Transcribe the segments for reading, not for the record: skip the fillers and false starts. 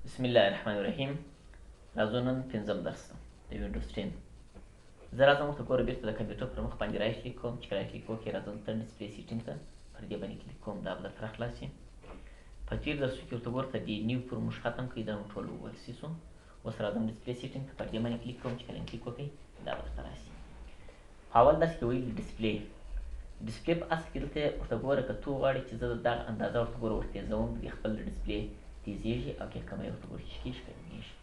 بسم الله الرحمن الرحیم. راځو نن پنځم درس د وینډوز 10. زه راځم ورته ګوره بیرته د کمپیوټر پر مخ باندې right click کوم. چې right click وکړې راځم ته display setting ته پر دې باندې کلیک کوم، دا به درته راخلاص شي. په تېر درسو کې ورته ګوره ته دې new پر موږ ختم کړئ، دا مو ټول وویل سو. اوس راځم display setting ته پر دې باندې کلیک کوم. چې کله کلیک وکړئ دا به درته راشي. په اول درس کې ویلي display display په اصل کې دلته ورته ګوره که تو غواړې چې زه دغه اندازه ورته ګوره ورتېزوم، د خپل display تېزېږي او که کمی ورته ګوره چې کېږي کمېږي.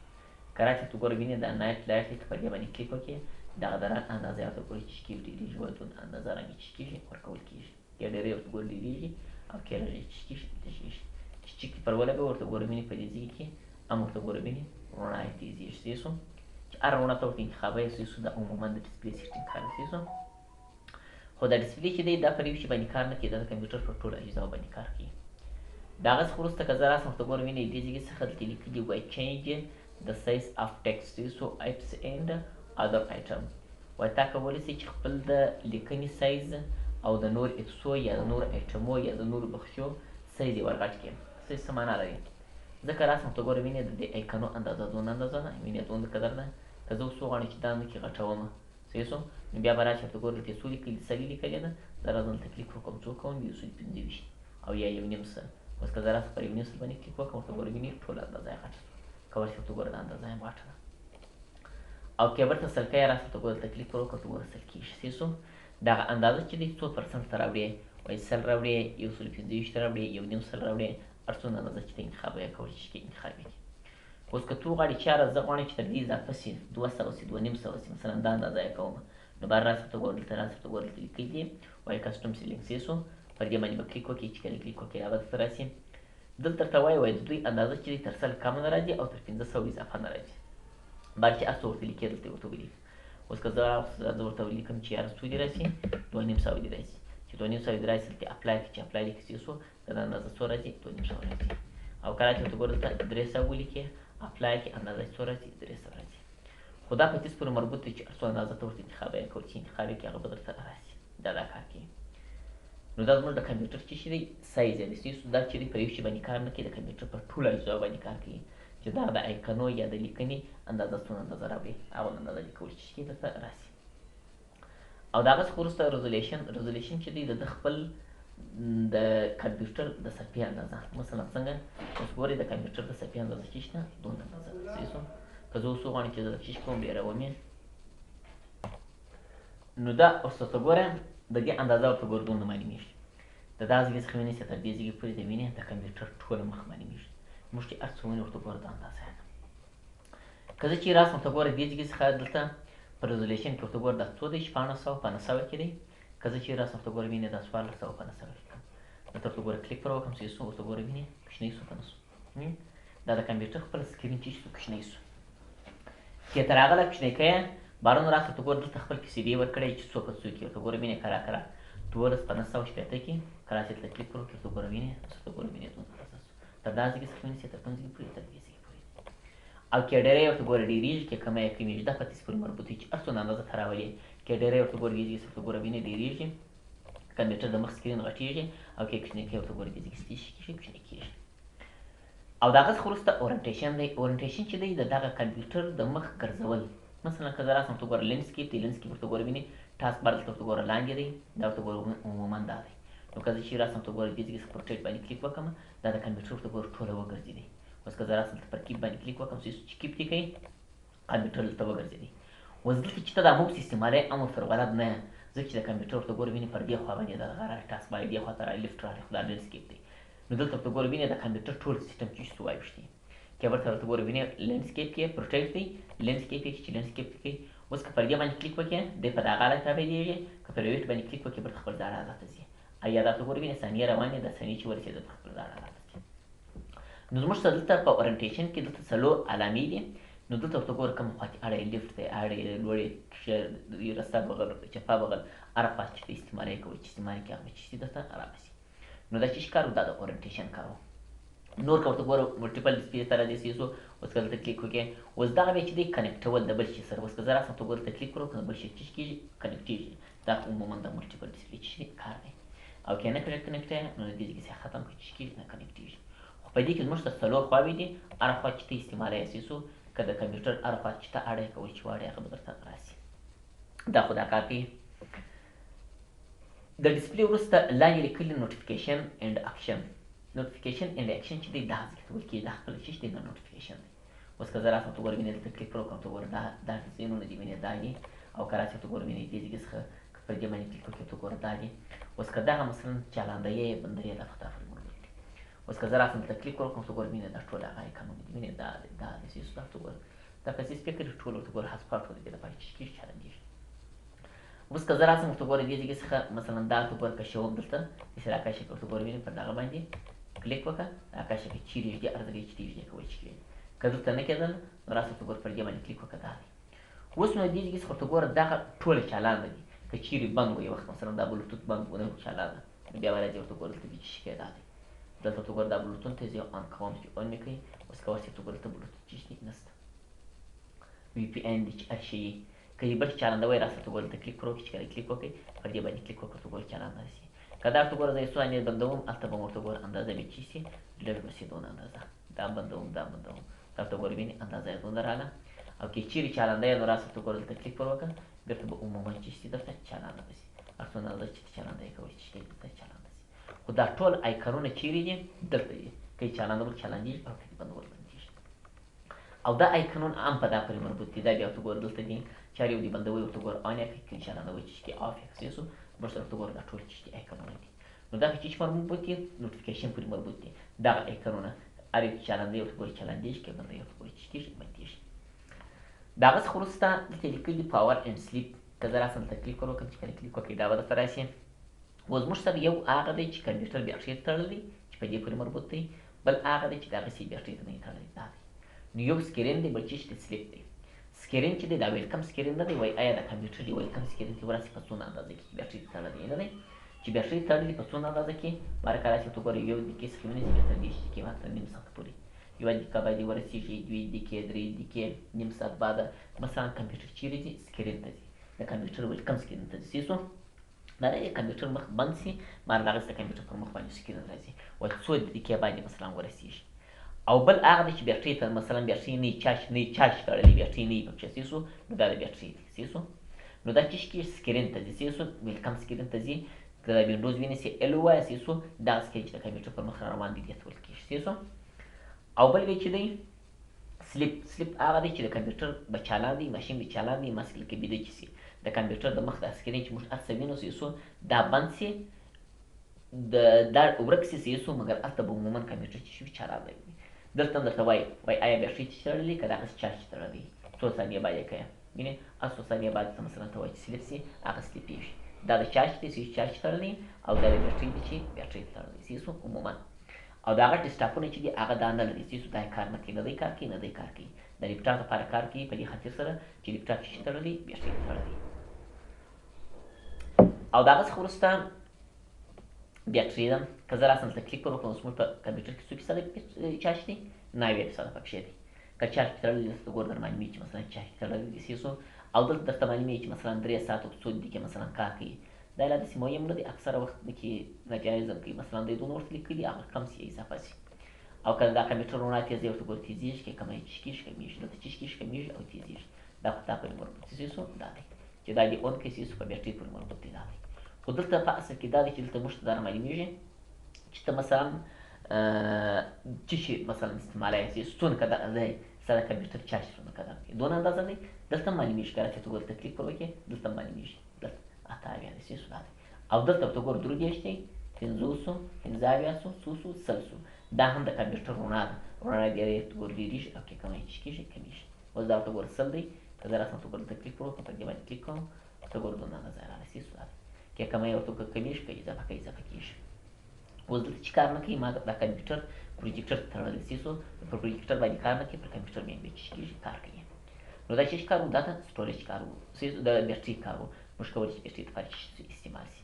که راشي ورته ګوره وینې دا night light دی، که پر دې باندې کلیک وکړې دغه د رنګ اندازه یې ورته ګوره چې کېږي ډېرېږي، ودون اندازه رنګ یې چې کېږي ورکول کېږي. که ډېری ورته ګوره ډېرېږي او که لږ یې چې کېږي لږېږي. چې چک پر ولګوې ورته ګوره وینې په دې ځای کې هم ورته ګوره وینې رڼا یې تېزېږي. صحیح سو؟ چې هره رڼا ته ورته انتخابوې صحیح سو، دا عموما د display setting کار دی. صحیح سو؟ خو دا display چې دی دا پر یو شي باندې کار نه کوي، دا د کمپیوټر پر ټولو اجزاو باندې کار کوي. د هغه څخه وروسته که زه راسم ورته ګورم وینئ دې ځای څخه دلته لیکلي وایي change the size of text so apps and other item. وایي تا کولی سئ چې خپل د لیکنې سایز او د نور apps و یا د نور item و یا د نورو بخشو سایز یې ورغټ کړي. سایز څه معنا لري؟ ځکه راسم ورته ګورم وینئ د دې icon و اندازه دونه اندازه ده، وینئ دونه قدر ده. که زه اوس وغواړم چې دا نه کې غټوم صحیح سو، نو بیا به راشي ورته ګوره دلته یې څو لیکلي سل یې لیکلې ده. زه راځم دلته کلیک وکړم څو کوم 125 او یا 1.5 سل. اوس که زه راسم پر 1.5 سل باندې کلیک وکړم ورته ګوره وینې ټوله اندازه یې غټه شوه. کولی شي ورته ګوره دا اندازه یې هم غټه ده. او که بیرته سل کوې راسه ورته ګوره دلته کلیک پر وکړه ورته ګوره سل کېږي. صحیح سو؟ دغه اندازه چې دی څو percent ته راوړې، وایي سل راوړې، 125 ته راوړې، 1.5 سل راوړې، هر څومره اندازه چې ته انتخابوې کولی شي چې انتخاب یې کړې. اوس که تو غواړې چې یاره زه غواړم چې تر دې اضافه سي 200 سي 250 سي مثلا دا اندازه یې کوم، نو بهر راسه ورته ګوره دلته راسه ورته ګوره دلته لیکلي دي وایي custom ceiling. صحیح سو؟ پر دې باندې به کلیک وکړې. چې کله کلیک وکړې دا به درته راسي. دلته درته وایي وایي د دوی اندازه چې دی تر 100 کم نه راځي او تر 500 اضافه نه راځي. بهر چې هر څه ورته لیکې دلته یې ورته ولیکه. اوس که زه زه ورته ولیکم چې یاره څو دې راسي 250 دې راسي. چې 250 دې راسي دلته apply کړي. چې apply لیکي صحیح سو، دا اندازه څو راځي 250 راځي. او کله چې ورته ګوره دلته 300 ولیکې apply کړي اندازه یې څو راځي 300 راځي. خو دا په تیز پورې مربوط دی چې هر څو اندازه ته ورته انتخابوې کوي چې انتخاب یې کړي هغه به درته راسي. دا دا کار کوي. نو دا زموږ د کمپیوټر چې شي دی سایز یې دی. صحیح سو؟ دا چې دی پر یو شي باندې کار نه کوي، د کمپیوټر پر ټولو اجزاو باندې کار کوي. چې دا د icon و یا د لیکنې اندازه څونه اندازه راوړي هغه اندازه لیکول چې شي درته راسي. او د هغه څخه وروسته resolution resolution چې دی د خپل د کمپیوټر د صفحې اندازه. مثلا څنګه اوس ګورئ د کمپیوټر د صفحې اندازه چې شته دونه اندازه ده. صحیح سو؟ که زه اوس وغواړم چې زه چیش کوم ډېروم یې، نو دا اوس ورته ګوره د دې اندازه ورته ګوره دونه معلومېږي. د دا ځای څخه ونیسه تر دې ځای پورې د وینې د کمپیوټر ټوله مخ معلومېږي. موږ چې هر څه وینو ورته ګوره دا اندازه یې ده. که زه چې راسم ورته ګوره دې ځای څخه دلته په resolution کې ورته ګوره دا څو دی 1609 کې دی. که زه چې راسم ورته ګوره وینې دا 1409 کې کوم، دلته ورته ګوره کلیک پر وکړم صحیح سو، ورته ګوره وینې کوچنی سو که نه سو. دا د کمپیوټر خپل screen چې سو کوچنی سو. چې تر هغه لا کوچنی کوې بارون راسه ورته ګوره دلته خپل کیسې ورکړی چې څو په څو کې ورته ګوره وینې کرا کرا 12 960 کې که راسې دلته کلیک پر وکړې ورته ګوره وینې ورته ګوره وینې دونه اندازه سو. تر دا ځای څخه ونیسې تر کوم ځای پورې تر دې ځای پورې. او که ډېری ورته ګوره ډېرېږي که کمی یې کمېږي، دا په تیز پورې مربوط وي چې هر څونه اندازه ته راولې. که ډېری ورته ګوره دې ځای ورته ګوره وینې ډېرېږي، کمپیوټر د مخ screen غټېږي. او که کوچنی کوې ورته ګوره دې ځای کې کېږي کوچنی کېږي. او د هغه څخه وروسته orientation دی. orientation چې دی د دغه کمپیوټر د مخ ګرځول. مثلا که زه راسم ورته ګوره landscape دی، landscape ورته ګوره وینې task bar دلته ورته ګوره لاندې دی، دا ورته ګوره عموما دا دی. نو که زه چې راسم ورته ګوره دې ځای کې portrait باندې کلیک وکړم دا د کمپیوټر ورته ګوره ټوله وګرځېدی. اوس که زه راسم دلته پر keep باندې کلیک وکړم چې keep دې کوي کمپیوټر دلته وګرځېدی. اوس دلته چې ته دا موس استعمالوې هم ورسره بلد نه یې، ځکه چې د کمپیوټر ورته ګوره وینې پر دې خوا باندې دا دغه راغی task bar دې خوا ته راغی left راغی، خو دا landscape دی. نو دلته ورته ګوره وینې د کمپیوټر ټول سیستم چې څه واوښتي. که ورته ورته ګوره وینې landscape کې portrait دی، landscape کې چې landscape کې اوس که پر دې باندې کلیک وکړې دی په دغه حالت راپیدېږي. که پر ویټ باندې کلیک وکړې بیرته خپل زاړه حالت ته ځي. او یا دا ورته ګوره وینې ثانیې روانې ده، ثانیې چې ورسېده پر خپل زاړه حالت ته ځي. نو زموږ سره دلته په orientation کې دلته څلور علامې دي. نو دلته ورته ګوره کوم خوا کې اړی left دی، اړی لوړې کښې رسته بغل چپه بغل هره خوا چې ته استعمالوې کوي چې استعمال کړې هغه چې درته راباسي. نو دا چې کار و دا د orientation کار و. نور که ورته ګوره multiple display ته راځي صحیح سو. اوس که دلته کلیک وکړې اوس دغه بیا چې دی connect ول د بل شي سره. اوس که زه راسم ورته ګوره دلته کلیک کړو که بل شي چې کېږي connect کېږي. دا عموما د multiple display چې کار دی. او که نه connect نو دې ځای کې ختم کړي چې کېږي نه connect کېږي. خو په دې کې زموږ ته څلور خواوې دي، هره خوا چې ته استعمالوې صحیح شو، که د کمپیوټر هره خوا چې ته اړه کوي چې واړې هغه به درته راسي. دا خو دا کار کوي. د display وروسته لاندې لیکلي notification and action. notification and action چې دی دا ځکه ته ویل کېږي، دا خپله چې دی دا notification دی. اوس که زه راسم ته ګوره وینې دلته کلیک پر وکړم، ته ګوره دا دا ډیزاینونه دي وینې دا دي، او که راسې ته ګوره وینې دې ځای څخه که پر دې باندې کلیک وکړې ته ګوره دا دي. اوس که دغه مثلا چالانده یې بنده یې دا په تا پورې مربوط دي. اوس که زه راسم دلته کلیک ور وکړم ته ګوره وینې دا ټول هغه آیکانونه دي، وینې دا دی دا دی دا ته ګوره دا که څه سپیکر ټول ورته ګوره هسپا ټول دې لپاره چې کېږي چالندېږي. اوس که زه راسم ورته ګوره دې ځای څخه مثلا دا ته ګوره کشوم دلته داسې راکشه کړه، ورته ګوره وینې پر دغه باندې کلیک وکړه، راکشه کړه چېرې ږدي هر ځای چې ږدې کوی چې کوي. که دلته نه کېدل نو راسه ورته ګوره پر دې باندې کلیک وکړه دا دی. اوس نو دې ځای څخه ورته ګوره دغه ټوله چالانه دي، که چېرې بند و یو وخت مثلا دا بلوتوت بند و نه چالانه، نو بیا به راځي ورته ګوره دلته چې شي دا دی. دلته ورته ګوره دا بلوتون ته زه on کوم چې on مې کوي. اوس که ورسې ورته ګوره دلته بلوتوت چې شي نشته، VPN دی چې هر شی یې. که یې بل چالانده وای راسه ورته ګوره دلته کلیک پر وکړي، چې کله کلیک وکړي پر دې باندې کلیک وکړه ورته ګوره چالانده شي. که دا ورته ګوره زه یې څو ثانیې بندوم هلته به ورته ګوره اندازه به چې شي لږ به شي دونه اندازه، دا بندوم دا بندوم دا ورته ګوره وینې اندازه یې دونه راغله. او که چېرې چالانده یې نو راسه ورته ګوره دلته کلیک پر وکړه، بېرته به عموما چې شي درته چالانده به شي. هر څومره اندازه چې چالانده یې کوي چې دلته چالانده شي. خو دا ټول آیکانونه چېرې دي؟ دلته دي. که یې چالانده ول چالندېږي او که یې بندول بندېږي. او دا آیکانونه هم په دا پورې مربوط دي. دا بیا ورته ګوره دلته دي، چارې یو دي بندوي ورته ګوره on یې کړي، که چالانده وي چې off یې کړي، موږ سره ورته ګوره دا ټول چې آیکانونه دي. نو دا چې مربوط دي notification پورې مربوط دي. دغه آیکانونه هر یو چې چالانده ورته ګوره چالندېږي، که بندوي ورته ګوره چې کېږي بندېږي. د هغه څخه وروسته دلته لیکلي دي power and sleep. که زه راسم دلته کلیک ور وکړم چې کله کلیک وکړي دا به درته راشي. اوس موږ سره یو هغه دی چې کمپیوټر بیټري ته تړلی چې په دې پورې مربوط دی، بل هغه دی چې د هغسې بیټري ته نه دی تړلی دا دی. نو یو screen دی بل چې د sleep دی. screen چې دی دا welcome screen نه دی، وایي آیا د کمپیوټر دی welcome screen کې ورسي په څونه اندازه کې بیټري ته تړلی نه دی، چې بیټري تړلی په څونه اندازه کې بهر راسي ورته ګوره یو دقیقې څخه ونیسي بیا تر دېرش دقیقې ماته نیم ساعت پورې، یوه دقیقه باندې ورسېږي، دوې دقیقې، درې دقیقې، نیم ساعت بعد مثلا کمپیوټر چېرې ځي screen ته ځي، د کمپیوټر welcome screen ته ځي. سو دا د کمپیوټر مخ بند سي مار دغسې د کمپیوټر پر مخ باندې screen راځي و څو دقیقې باندې مثلا ورسېږي. او بل هغه دی چې بیټري ته مثلا بیټري نه چارج نه چارج تړلی بیټري نه پکې سي سو، نو دا د بیټري دی سي سو. نو دا چې کېږي screen ته ځي سي سو، welcome screen ته ځي. که د وینډوز وینې سي L ووایه سي سو، دغه screen چې د کمپیوټر پر مخ را روان دی دې ته ویل کېږي سي سو. او بل وی چې دی sleep. sleep هغه دی چې د کمپیوټر به چالان دی، ماشین به چالان دی، ماسک لکه بیده چې سي د کمپیوټر د مخ د screen چې موږ هر څه وینو سي سو دا بند سي د دا ورک سي سي سو، مګر هلته به عموما کمپیوټر چې شي چالان دی. دلته هم درته وایي وایي آیا بیټري چې تړلې که دغسې چارج تړلی څو ثانیې باید یې کوې، وینې هر څو ثانیې بعد ته مثلا ته وایي چې sleep سي هغه sleep ېږي. دا د چارج دی چې چارج تړلی او دا د بیټري دی چې بیټري تړلی سي سو عموما. او د هغه ډیسکټاپونه چې دي هغه دا نه لري سي سو، دا کار نه کوي، نه دی کار کوي، نه دی کار کوي. د لپټاپ لپاره کار کوي په دې خاطر سره چې لپټاپ چې تړلی بیټري تړلی. او د هغه څخه وروسته بیټري ده. که زه راسم دلته کلیک پر وکړم اوس موږ په کمپیوټر کې څو فیصده چارج دی؟ 79 فیصده پکښې دی. که چارج تړلی دلته ګوره در معلومېږي چې مثلا چارج تړلی دی سي سو. او دلته درته معلومېږي چې مثلا 3 ساعته څو دقیقې مثلا کار کوي. دا لا داسې مهم نه دی، اکثره وخت پکې ناجایز هم کوي. مثلا دی دونه ورته لیکلي هغه کم سي اضافه سي. او که دا کمپیوټر رڼا تېزوي ورته ګوره تېزېږي، که کمه یې چې کېږي کمېږي، دلته چې کېږي کمېږي او تېزېږي. دا په تا پورې مربوط سي سو دا دی چې دا دې on کوي سي سو په بیټري پورې مربوط دی دا دی. خو دلته په اصل کې دا دی چې دلته موږ ته دا معلومېږي چې ته مثلا څه شي مثلا استعمالوې سي څونه قدر دی ستا د کمپیوټر چارج څونه قدر دی دونه اندازه دی. دلته معلومېږي کله چې ته ګوره دلته کلیک پر وکړې دلته معلومېږي دلته 78 دی سي سو دا دی. او دلته ورته ګوره 33 دی، 50 75 څو سو 100 سو. دا هم د کمپیوټر رڼا ده، رڼا ډېرې ورته ګوره ډېرېږي او که کمه یې چې کېږي کمېږي. اوس دا ورته ګوره 100 دی، که زه راسم ورته ګوره دلته کلیک پر وکړم پر دې باندې کلیک کوم ورته ګوره دونه اندازه راغله سي سو دا دی. که کمه یې ورته کمېږي که اضافه که اضافه کېږي. اوس دلته چې کار نه کوي ما دا کمپیوټر پروجیکټر ته تړلی سي سو، پر پروجیکټر باندې کار نه کوي، پر کمپیوټر باندې چې کېږي کار کوي. نو دا چې کار و دا د storage کار و، د بیټري کار و، موږ کولی شو بیټري لپاره چې استعمال سي.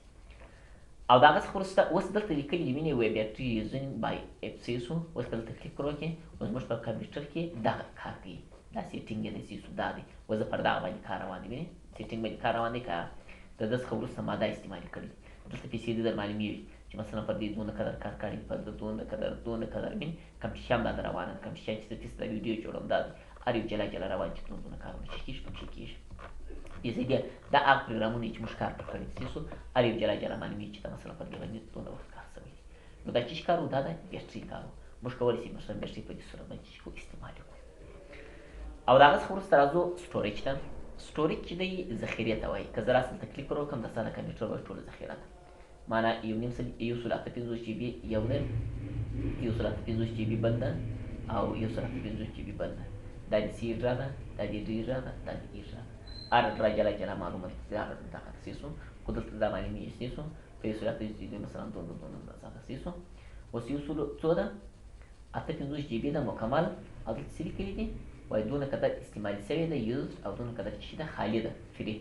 او د هغه څخه وروسته اوس دلته لیکلي دي وینې وی battery using by app سي سو. اوس که دلته کلیک پر وکړې اوس موږ په کمپیوټر کې دغه کار کوي، دا setting یې دی سي سو دا دی. اوس زه پر دغه باندې کار روان دی، وینې setting باندې کار روان دی. که د ده څخه وروسته ما دا استعمال کړی دلته پیسې دي در معلومېږي چې مثلا پر دې دونه قدر کار کړی، پر دې دونه قدر دونه قدر مين کوم شي هم دا روانه ده، کوم شي چې زه تاسو ته ویډیو جوړوم دا هر یو جلا جلا روان چې دونه کارونه چې کېږي کوم شي کېږي. دې ځای دی دا هغه پروګرامونه چې موږ کار پر کړی دی سو هر یو جلا جلا معلومېږي چې دا مثلا پر دې باندې دونه وخت کار شوی دی. نو دا چې کار و دا د بیټري کار و، موږ کولی شي مثلا بیټري په دې صورت باندې چې استعمال کړو. او د هغه څخه وروسته راځو storage ته. storage چې دی ذخیرې ته وایي. که زه راسم ته کلیک ور وکړم د ستا د کمپیوټر به ټوله ذخیره ده، معنا یو نیم سل 158 GB یو ده، 158 GB بل ده، او 158 GB بل ده. دا د C ډرا ده، دا د D ډرا ده، دا د E ډرا ده. هر ډرا جلا جلا معلومه ده چې هغه دغه څه سو، خو دلته دا معلومېږي چې سو په 158 GB مثلا دونه دونه اندازه ده سو. اوس یو سل څو ده؟ 58 GB ده مکمل. او دلته څه لیکلي دي؟ وایي دونه قدر استعمالي شوې ده used، او دونه قدر چې ده خالي ده free.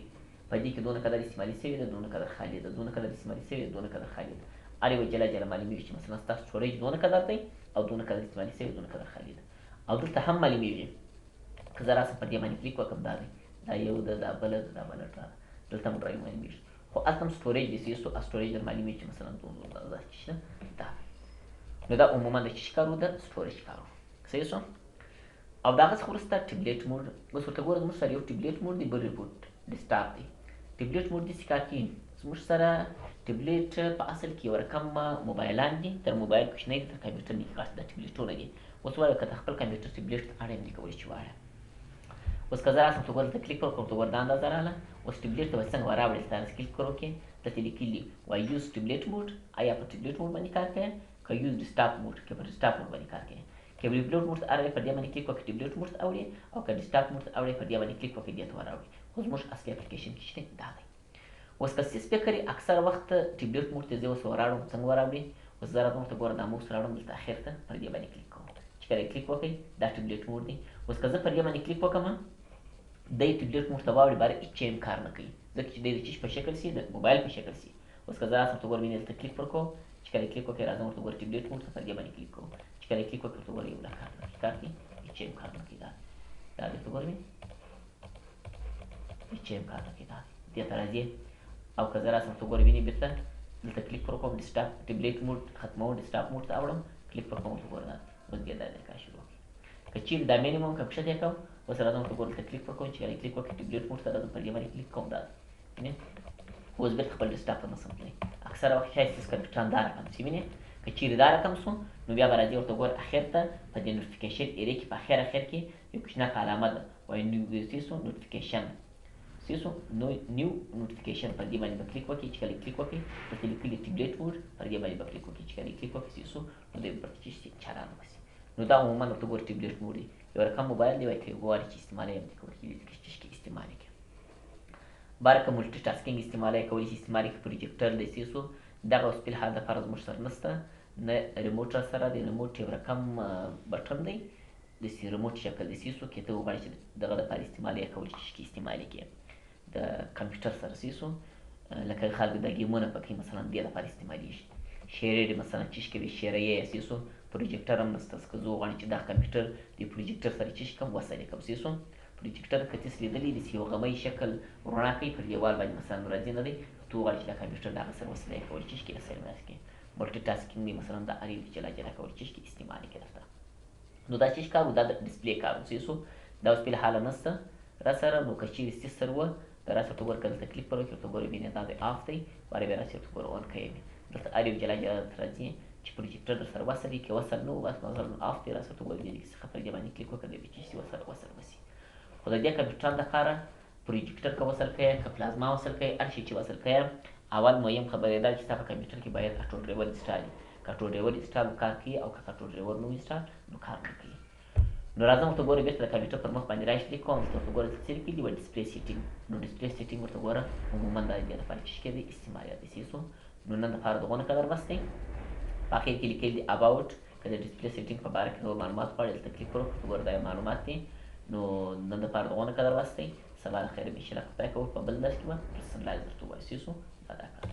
په دې کې دونه قدر استعمالي شوې ده، دونه قدر خالي ده، دونه قدر استعمالي شوې ده، دونه قدر خالي ده. هر یوه جلا جلا معلومېږي چې مثلا ستا storage دونه قدر دی او دونه قدر استعمالي شوې، دونه قدر خالي ده. او دلته هم معلومېږي که زه راسم پر دې باندې کلیک وکړم دا دی، دا یو ده، دا بله ده، دا بله ده، دلته هم ډرایو معلومېږي. خو هلته هم storage دی چې storage در معلومېږي چې مثلا دونه دونه اندازه چې ده دا. نو دا عموما د څه کار و؟ د storage کار و. صحیح شو؟ او د هغه څخه وروسته tablet mode. اوس ورته ګوره زموږ سره یو tablet mode دی، بل report desktop دی. tablet mode داسې کار کوي، زموږ سره ټبلیټ په اصل کې یو رقم موبایلان دي، تر موبایل کوچنی دي، تر کمپیوټر نه غټ دا ټبلیټونه دي. اوس وایه که ته خپل کمپیوټر ټبلیټ ته اړ یم دي کولی شي واړه. اوس که زه راسم ته ګوره دلته کلیک ورکړم، ته ګوره دا اندازه راغله. اوس ټبلیټ ته به څنګه وراوړې؟ ستا راسه کلیک ور وکړې، دلته لیکلي وایي use tablet mode. آیا په tablet mode باندې کار کوې که use desktop mode، که په desktop mode باندې کار کوې؟ که tablet mode ته اړوې پر دې باندې کلیک وکړې tablet mode ته اوړي، او که desktop mode ته اړوې پر دې باندې کلیک وکړې دې ته وراوړي. خو زموږ اصلي اپلیکیشن کې چې دی دا دی. اوس که سیس پې کړې اکثره وخت tablet mode ته زه اوس وراړم، څنګه وراوړي؟ اوس زه راځم ورته ګوره دا موس راوړم دلته اخر ته پر دې باندې کلیک کوم. چې کله کلیک وکړئ دا tablet mode دی. اوس که زه پر دې باندې کلیک وکړم دی tablet mode ته واوړي، باره هېڅ هم کار نه کوي، ځکه چې دی د چیش په شکل سي، د موبایل په شکل سي. اوس که زه راسم ورته ګوره دلته کلیک ورکوم، چې کله کلیک وکړې راځم ورته ګوره tablet mode ته پر دې باندې کلیک کوم. چې کله کلیک وکړې ورته ګوره یو لا کار نه کوي، کار کوي هېڅ هم کار نه کوي. دا دا درته ګوره هېڅ هم کار نه کوي. دا دې ته راځي. او که زه راسم ورته ګوره وینې بېرته دلته کلیک ورکوم، desktop tablet mode ختموم، desktop mode ته اوړم، کلیک ورکوم ورته ګوره دا اوس دې دا کار شروع کړي. که چیرې دا minimum که کښته یې کوم، اوس راځم ورته ګوره دلته کلیک ورکوم، چې کله کلیک وکړې tablet mode ته راځم پر دې باندې کلیک کوم. دا وینې اوس بېرته خپل desktop ته نه شم تللی. اکثره وخت ښایي چې کمپیوټران دا رقم شي، وینې که چیرې دا رقم شو نو بیا به راځي ورته ګوره اخر ته په دې notification area کې په اخر اخر کې یو کوچنۍ علامه ده، وایي new سیسو notification سیسو new notification، پر دې باندې به کلیک وکړي. چې کله کلیک وکړي دلته لیکلي tablet mode، پر دې باندې به کلیک وکړي. چې کله کلیک وکړي سیسو نو دی به چې چالان وسي. نو دا عموما ورته ګوره tablet mode دی، یو رقم موبایل دی، وایي که غواړي چې استعمال یې هم دې کولی شي چې استعمال یې کړي. باره که multitasking استعمال یې کولی شي استعمال یې کړي. پروجیکټر دی سیسو دغه اوس فی الحال دپاره زموږ سره نشته، نه ریموټ را سره دی. ریموټ یو رقم بټن دی، داسې ریموټ شکل دی سیسو، که ته وغواړې چې دغه دپاره استعمال یې کولی شي چې استعمال یې کړي د کمپیوټر سره سیسو. لکه خلک دا ګیمونه پکې مثلا دې دپاره استعمالېږي. شیرې مثلا چیش کوي شیره یې سیسو. پروجیکټر هم نشته، که زه وغواړم چې دا کمپیوټر د پروجیکټر سره چیش کوم وصل یې کوم سیسو. پروجیکټر که تاسو لیدلی داسې یو غمی شکل رڼا کوي پر دیوال باندې مثلا راځي نه دی، که ته وغواړې چې دا کمپیوټر د هغه سره وصل یې کولی چیش کې سره مرسته کوي. multitasking دی مثلا دا هر یو جلا جلا کولی چیش کې استعمال یې کړي درته. نو دا چیش کار و، دا د display کار و سیسو. دا اوس فی الحال نشته را سره. نو که چیرې سیس سره وه د راسه ورته ګوره که دلته کلیک پر وکړې ورته ګوره وینې دا دی off دی، باره بیا راسي ورته ګوره on کوي. دلته هر یو جلا جلا درته راځي چې پروجیکټر در سره وصل وي، که وصل نه و بس مثلا off دی، راسه ورته ګوره دې څخه پر دې باندې کلیک وکړه دی به چې وصل وصل وسي. خو د دې کمپیوټر دپاره پروجیکټر که وصل کوې، که پلازما وصل کوې، هر شی چې وصل کوې، اول مهم خبره دا چې ستا په کمپیوټر کې باید auto driver install وي. که auto driver install کار کوي او که auto driver نه install نو کار نه کوي. نو راځم ورته ګوره بېرته د کمپیوټر پر مخ باندې right click کوم، دلته ورته ګوره څه لیکلي دي، وایي display setting. نو display setting ورته ګوره عموما دا دې دپاره چې دی استعمال یاد سیسو. نو نن دپاره دغونه قدر بس دی. په اخر کې لیکلي دي about، که د display setting په باره کې نور معلومات غواړې دلته کلیک کړو، ورته ګوره دا معلومات دي. نو نن دپاره دغونه قدر بس دی. سبا له خیره به انشاءالله خدای کوو په بل درس کې به درسره درته ووایو سیسو. دا دا کار.